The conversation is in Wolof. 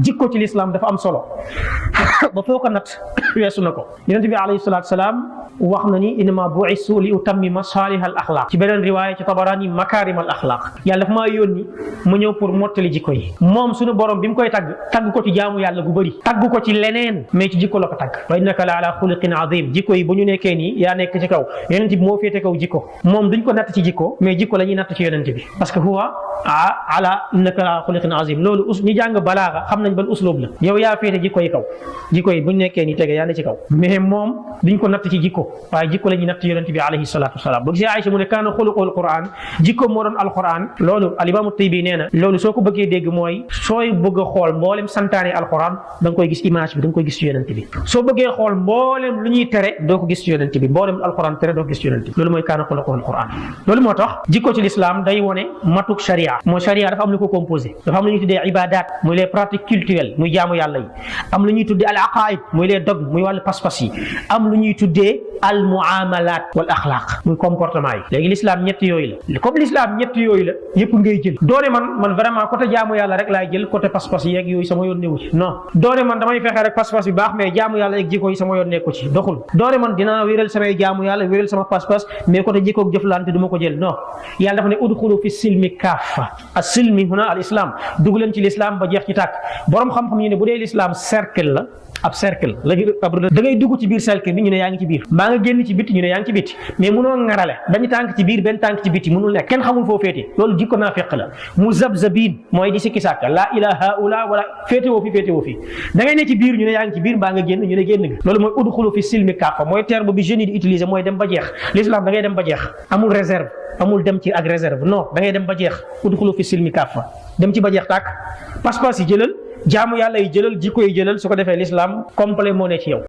jikko ci l'islam dafa am solo ba foo ko nat weesu na ko. Yonent bi alayhi salaatu salaam wax na ni innama bu'istu li utammima salihal axlaaq, ci beneen riwaaya ci Tabarani makarimal axlaaq. yàlla dafa maa yónni ma ñëw pour mottali jikko yi. moom suñu borom bi mu koy tagg ko ci jaamu yàlla gu bëri, tagg ko ci leneen mais ci jikko la ko tagg. wa innaka la ala xuluqin azim. jikko yi bu ñu nekkee nii yaa nekk ci kaw, yonent bi moo féete kaw jikko. moom duñ ko natt ci jikko mais jikko la ñuy natt ci yonent bi, parce que huwa ala innaka la ala xuluqin azim. loolu ñi jàng balaaga xam nañ ban uslub la. yow yaa féete jikko yi kaw, jikko yi buñ nekkee nii tege yaa ne ci kaw, mais moom duñ ko natt ci jikko waaye jikko la ñuy natt yonent bi alayhi salaatu wasalaam. boo gisee Aïcha mu ne kaana xuluqul Qur'an, jikko moo doon alquran. loolu al-Imam at-Tayyibi nee na loolu soo ko bëggee dégg mooy sooy bëgg a xool mboolem santaane alquran da nga koy gis image bi, da nga koy gis ci yonent bi. soo bëggee xool mboolem lu ñuy tere doo ko gis ci yonent bi, mboolem alquran tere doo ko gis ci yonent bi. loolu mooy kaana xuluqul Qur'an. loolu moo tax jikko ci l'islam day wone matuk sharia. mooy sharia dafa am lu ko composé, dafa am lu ñuy tuddee ibadat muy les pratiques culturelles muy jaamu yàlla yi, am lu ñuy tuddee al aqaid muy les dogmes muy wàllu pas-pas yi, am lu ñuy tuddee al muamalat wal axlaq muy comportement yi. léegi l'islam ñett yooyu la, comme l'islam ñett yooyu la yëpp ngay jël. doone man vraiment côté jaamu yàlla rek laay jël, côté pas-pas yi ak yooyu sama yoon newu ci. non doone man damay fexe rek pas-pas bi baax mais jaamu yàlla ak jikko yi sama yoon nekku ci, doxul. doone man dinaa wéral samay jaamu yàlla wéral sama pas-pas mais côté jikko ak jëflante du ma ko jël. non yàlla dafa ne udxulu fi silmi kaffa. as-silmi huna al islam, dugg leen ci l'islam ba jeex ci tàkk. borom xam-xam ñu ne bu dee l'islam cercle la, ab cercle la da ngay dugg ci biir cercle bi ñu ne yaa ngi ci biir, mbaa nga génn ci bitti ñu ne yaa ngi ci bitti, mais munoo ngarale benn tànk ci biir benn tànk ci bitti munul nekk, kenn xamul foo féete. loolu jikko naafiq la. muzabzabin mooy di sikki sàkka laa ilaha ula wala féete woo fi da ngay ne ci biir ñu ne yaa ngi ci biir, mbaa nga génn ñu ne génn nga. loolu mooy udxulu fi silmi kaffa, mooy terme bi jeunes yi di utiliser mooy dem ba jeex. l'islam da ngay dem ba jeex, amul réserve, amul dem ci ak réserve, non da ngay dem ba jeex. udxulu fi silmi kaffa, dem ci ba jeex tàkk. pas-pas yi jëlal, jaamu yàlla yi jëlal, jikko yi jëlal, su ko defee l'islam complet moo ne ci yow.